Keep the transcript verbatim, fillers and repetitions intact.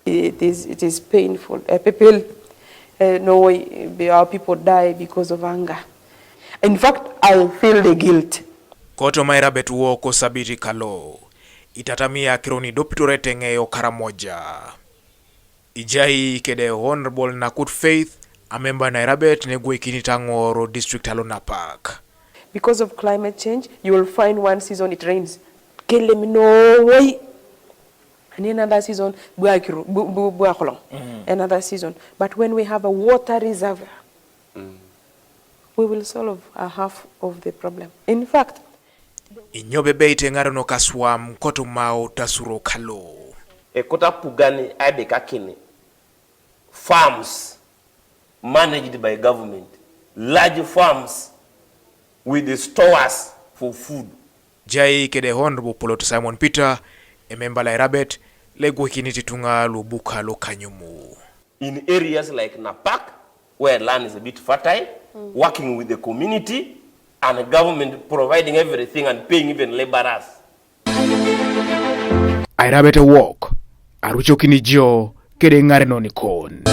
It is, it is painful. Uh, people, uh, no way, our people die because of hunger. In fact, I feel the guilt. Koto Mairabet woko Sabiti Kalo. Itatamia kironi dopitore tenge yo Karamoja. Ijai kede Honorable Nakut Faith, a member Nairabet ne gwe kini tangoro district alona park. Because of climate change, you will find one season it rains. Kele mi no way. And another season, bua kiru, bu, bu, bua kolong. Another season. But when we have a water reservoir, we will solve a half of the problem. In fact, inyo bebe ite ngaro no kaswam koto mao tasuro kalo. E kota pugani aibe kakini. Farms managed by government. Large farms with the stores for food. Jai kede Honorable Polot Simon Peter, a member Nairabet, le gwe kini titunga lubuka lo kanyumu. In areas like Napak, where land is a bit fertile, working with the community and the government providing everything and paying even laborers. Airabete walk, arucho kini jo, kede ngare no ni kon.